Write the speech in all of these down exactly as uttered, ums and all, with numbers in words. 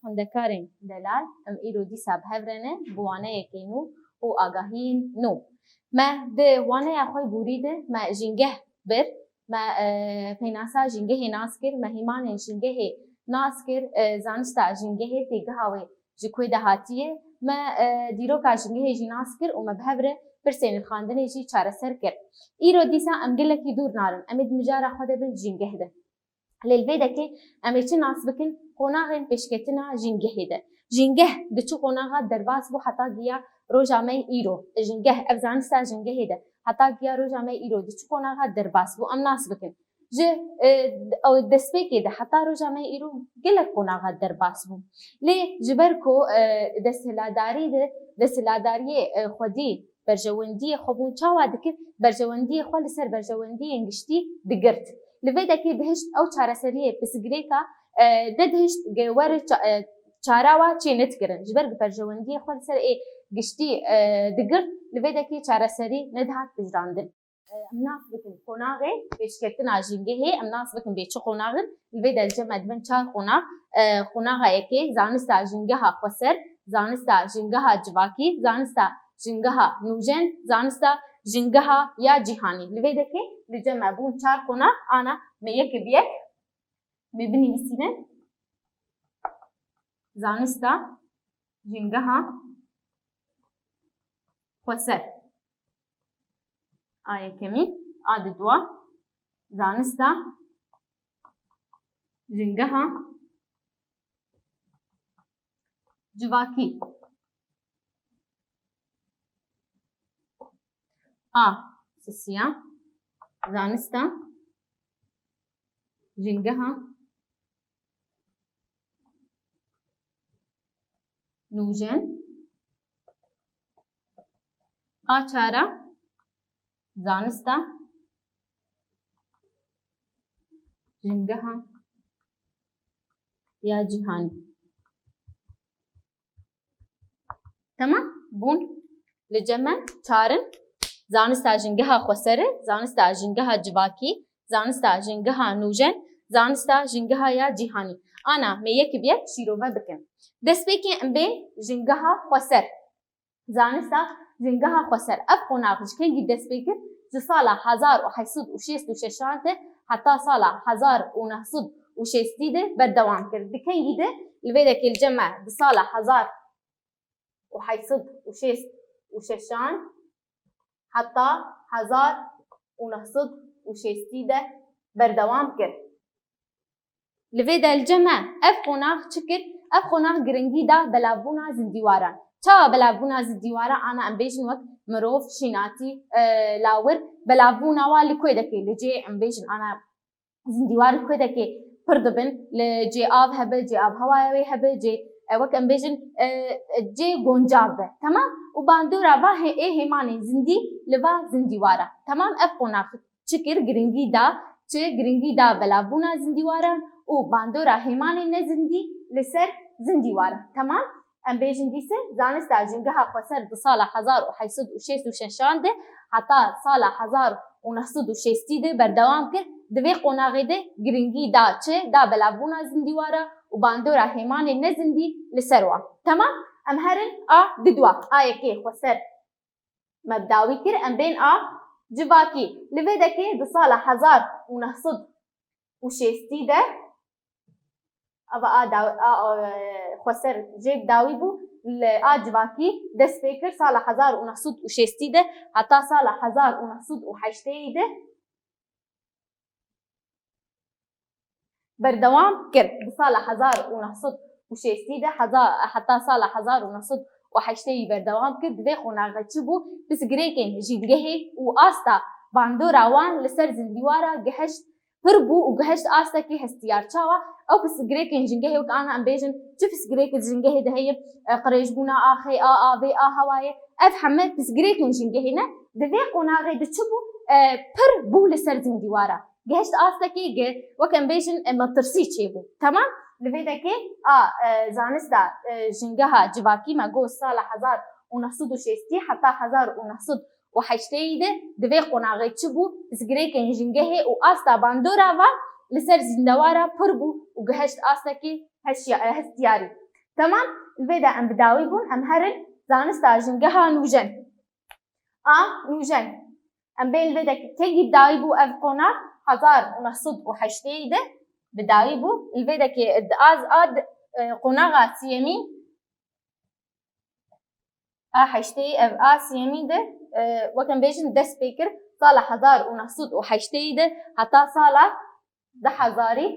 Xwendekarên delal, em îro dîsa bi hev re ne bi waneyekê nû û agahiyên nû. Me di waneya xwe borî de me jîngeh bir, me, e, pênasa jîngehê nas kir, me hêmanên jîngehê nas kir, e, zanista jîngehê têgiha wê ji ku de hatiye, me, e, dîroka jîngehê jî nas kir û me bi hev re pirsên li xandinê jî çareser kir. Îro dîsa em gelekî dûr narin, em ê di mijara xwe de bin jîngeh de. Lê li vê dekê em ê çi nas bikin? Qonaxên pêşketina jîngehê de. Jîngeh di çi qonaxa derbas bû heta giya roja me îro? Jîngeh, ev zanista jîngehê de heta giya roja me îro di çi qonaxa derbas bû? Em nas bikin. Ji, e, ew destpêkê de heta roja me îro gelek qonaxa derbas bû. Lê ji ber ku, e, desthiladarî de, desthiladariyê, e, xwedî berjewendiyê xwe bûn çawa dikir? Berjewendiyê xwe li ser berjewendiyên giştî digirt. Li vê dekê dihişt ew çareseriyê pirsgirêka, e, nedihişt ge were ça-, e, çarewa çê nedikirin. Ji ber ku berjewendiyê xwe li ser ê giştî, e, digirt, li vê dekê çareserî nedihat pijirandin. E, em nas bikin qonaxê pêşketina jîngehê, em nas bikin bê çi qonax in. Li vê de li cem me dibin çar qonax. E, qonaxa yekê, zanista jîngeha xweser, zanista jîngeha civakî, zanista jîngeha nûjen, zanista jîngeha ya cîhanî. Li vê dekê li cem me bûn çar qonax, ana me yek bi yek me binivîsînin. Zanista jîngeha xweser. A yekemî, a didua, zanista jîngeha civakî. A sisiya, zanista jîngeha nûjen. A çara, zanista jîngeha ya cîhanî. Temam bûn. Li cem me çar in. Zanista jîngeha xweser e, zanista jîngeha civakî, zanista jîngeha nûjen, zanista jîngeha ya cîhanî. Ana me yek bi yek şîrove bikin. Destpêkê em bên jîngeha xweser. Zanista jîngeha xweser. Ev qonax ji kengî dest pê kir? Ji sala hezar û heşt sed û şêst û şeşan de heta sala hezar û neh sed û şêstî de berdewam kir. Di kengî de? Li vê dekê li cem me di sala hezar û heşt sed û şêst û şeşan heta hezar û neh sed û şêstî de berdewam kir. Li vê de li cem me ev qonax çi kir? Ev qonax giringî da belavbûna zindîwaran. Çawa belavbûna zindîwaran? Ana em bêjin wek mirov, şînatî, e, lawir, belavbûna wan li ku dekê? Li cê em bêjin ana zindîwar li ku dekê pir dibin, li cê av hebe, cê avhewaya wê hebe, cê, e, wek em bêjin, e, cê goncav be. Temam? Û bandora va hê-, ê hêmanên zindî li va zindîwara. Temam? Ev qonax çi kir? Giringî da çi? Giringî da belavbûna zindîwaran û bandora hêmanên nezindî li ser zindîwaran. Temam? Em bêjin dîse, zanista jîngeha xweser di sala hezar û heşt sed û şêst û şeşan de heta sala hezar û neh sed û şêstî de berdewam kir. Di vê qonaxê de giringî da çi? Da belavbûna zindîwara û bandora hêmanên nezindî li ser wan. Temam? Em herin a didwa, a yekê xweser me bi dawî kir, em bên a civakî. Li vê dekê di sala hezar û neh sed û şêstî de, ava a daw-, a, a, xweser jê bi dawî bû, li a civakî dest pê kir sala hezar û neh sed û şêstî de heta sala hezar û neh sed û heştê de. Berdewam kir. Di sala hezar û neh sed û şêstî de heza-, heta sala hezar û neh sed û heştê berdewam kir. Di vê qonaxê çi bû? Pirsgirêkên jîngehê û asta bandora wan li ser zindîwara gihişt pir bû û gihişt astekî hestiyar. Çawa? Ew pirsgirêkên jîngehê, wek ana em bêjin, çi pirsgirêk di jîngehê de heye? E, qirêjbûna axê, a avê, a hewayê. Ev heme pirsgirêkên jîngehê ne. Di vê qonaxê de çi bû? E, pir bû li ser zindîwara. Gihişt astekê ge, wek em bêjin, e, metirsî çêbû. Temam? Li vê dekê a, e, zanista, e, jîngeha civakî me got sala hezar û neh sed û şêstî heta hezar û neh sed û heştê de di vê qonaxê çi bû? Pirsgirêkên jîngehê û asta bandora van li ser zindewara pir bû û gihişt astekê heşya-, e, hestiyarî. Temam, li vê de em bi dawî bûn, em herin zanista jingeha nûjen. A nûjen. Em bên li vê de kengî bi dawî bû ev qonax? Hezar û neh sed û heştê de bi dawî bû. Li vê de ki a, a, e, qonaxa siyemî, a heştê, ev a siyemî de, e, wek em bêjin dest pê kir sala hezar û neh sed û heştê de heta sala du hezarî,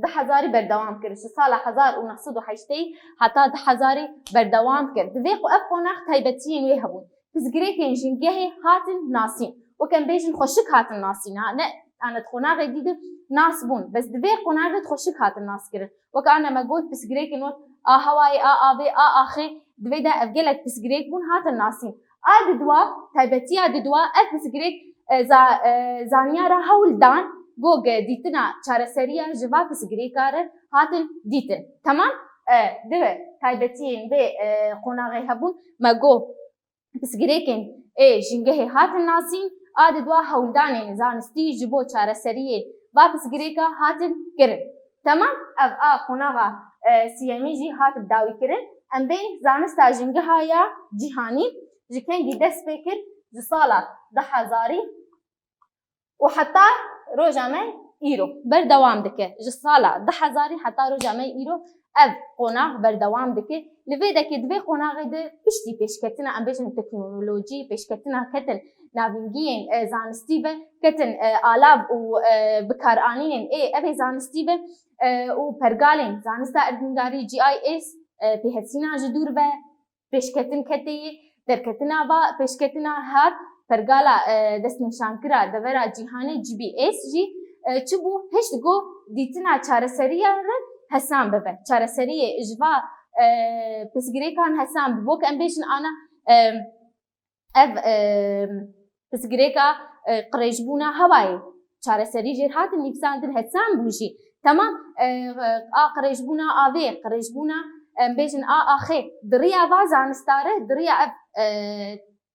du hezarî berdewam kir. Ji sala hezar û neh sed û heştê heta du hezarî berdewam kir. Di vê qo-, ev qonax taybetiyên wê hebûn. Pirsgirêkên jîngehê hatin nasîn. Wek em bêjin xweşik hatin nasîn. Ha, ne, ane di qonaxê dî de nas bûn. Bes di vê qonaxê de xweşik hatin nas kirin. Wek ane me got pirsgirêkên wek a hewayê, a avê, a axê, di vê de ev gelek pirsgirêk bûn hatin nasîn. A didwa, taybetiya didwa, ev pirsgirêk, e, za-, e, zanyara hewl dan, go ge dîtina çareseriya ji va pirsgirêka re hatin dîtin. Temam? E, di taybetiyên vê, e, qonaxê hebûn, me go pirsgirêkên ê jîngehê hatin nasîn, a didwa hewldanên zanistî ji bo çareseriyê va pirsgirêka hatin kirin. Temam, ev a qonaxa, e, siyemî jî hat bi dawî kirin. Em bên zanista jîngeha ya cîhanî ji kengî dest pê kir, ji sala du hezarî û heta roja me îro berdewam dike. Ji sala du hezarî heta roja me îro ev qonax berdewam dike. Li vê dekê di vê qonaxê de piştî pêşketina, em bêjin teknolojî, pêşketina ketin navîngiyên, e, zanistî ve, ketin, e, alav û, e, bikaranînên ê evê zanistî ve, e, û pergalên zanista erdnîgarî G I S, e, pêhesîna ji dûr ve, pêşketin keteyê, derketina va pêşketina hat pergala, e, destnîşankira devera cîhanê G B S jî, e, çi bû? Pişt go dîtina çareseriya re hesan bibe. Çareseriyê ji va, e, pirsgirêkan hesan bibe. Wek em bêjin ana, e, ev, e, pirsgirêka, e, qirêjbûna hewayê. Çareserî jêr hatin nivîsandin, hesan bû jî. Temam, e, a qirêjbûna avê, qirêjbûna, em bêjin a axê. Di riya va zanista re, di riya ev, e,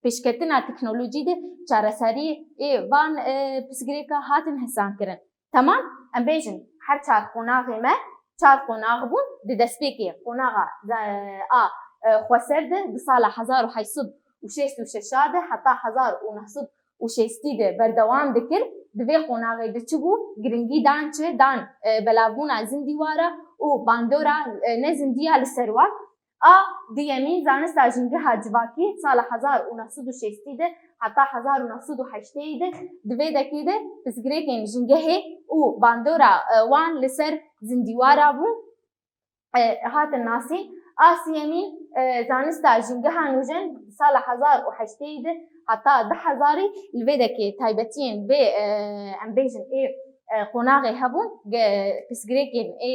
pêşketina teknolojî de çareseriyê van, e, pirsgirêka hatin hesan kirin. Temam, em bêjin her çar qonaxê me, çar qonax bûn. Di destpêkê qonaxa, e, a, e, xweser de di sala hezar û heşt sed û şêst û şeş de heta hezar û neh sed û şêstî de berdewam dikir. Di vê qonaxê de çi bû? Giringî dan çi? Dan, e, belavbûna zindîwara û bandora, e, nezindiya li ser wan. A duyemîn zanista jîngeha civakî sala hezar û neh sed û şêstî de heta hezar û neh sed û heştê de di vê dekê de pirsgirêkên jîngehê û bandora, e, wan li ser zindîwara bûn, e, hatin nasîn. A siyemîn, e, zanista jîngeha nûjen sala hezar û heştê de heta du hezarî li vê dekê taybetiyên vê, e, em bêjin ê, e, qonaxê hebûn, ge-, pirsgirêkên ê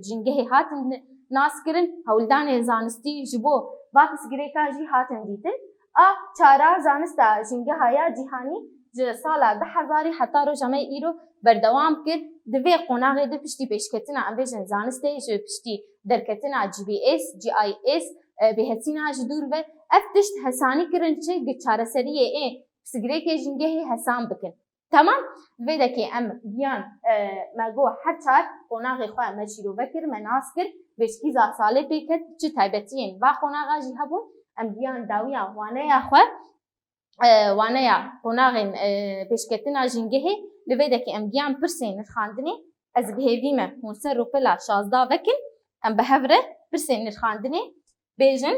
jîngehê hatin nas kirin, hewldanên zanistî ji bo va pirsgirêka jî hatin dîtin. A çara zanista jîngeha ya cîhanî ji sala du hezarî heta roja me îro berdewam kir. Di vê qonaxê de piştî pêşketina, em bêjin zanistê, ji piştî derketina G B S, G I S, e, bêhesîna ji dûr ve, ev tişt hesanî kirin çi? Gi çareseriyê ê pirsgirêkê jîngehê hesan bikin. Temam, vê dekê em giyan, e, me got her çar qonaxê xwe me şîrove kir, me nas kir, pêşkîza salê pê ket, çi taybetiyên va qonaxa jî hebûn, em giyan dawiya waneya xwe, e, waneya qonaxên, e, pêşketina jîngehê. Li vê dekê em giyan pirsên nirxandinê, ez bi hêvî me hûn ser rûpela şazda vekin, em bi hev re pirsên nirxandinê bêjin.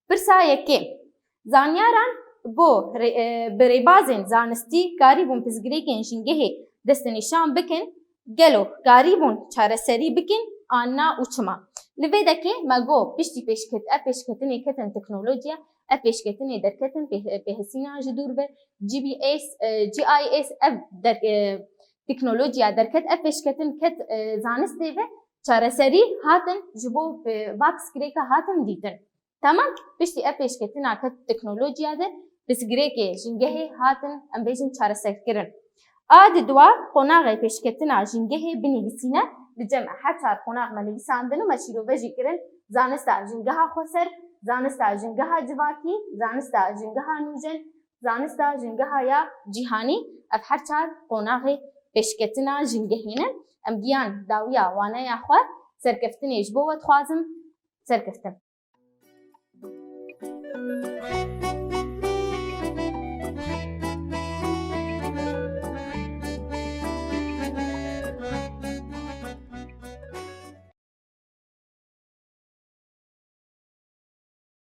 Pirsa yekê. Zanyaran bo rê-, e, bi rêbazên zanistî karîbûn pirsgirêkên jîngehê destnîşan bikin, gelo karîbûn çareserî bikin an na û çima? Li vê dekê me got piştî pêşket-, ev pêşketinê ketin teknolojiya, ev pêşketinê derketin pê-, pêhesîna ji dûr ve, G B S, e, G I S, ev der-, e, teknolojiya derket, ev pêşketin ket, e, zanistê ve, çareserî hatin ji bo, e, va pirsgirêka hatin dîtin. Temam, piştî ev pêşketina ket teknolojiya de pirsgirêkê jîngehê hatin, em bêjin, çareserkirin. A di dua qonaxê pêşketina jîngehê binivîsîne, li cem her çar qonax me nivîsandin û me şîrove jî kirin, zanista jîngeha xweser, zanista jîngeha civakî, zanista jîngeha nûjen, zanista jîngeha ya cîhanî, ev her çar qonaxê pêşketina jîngehê ne. Em giyan dawiya waneya xwe, Serkeftinê ji bo we dixwazim. Serkeftin.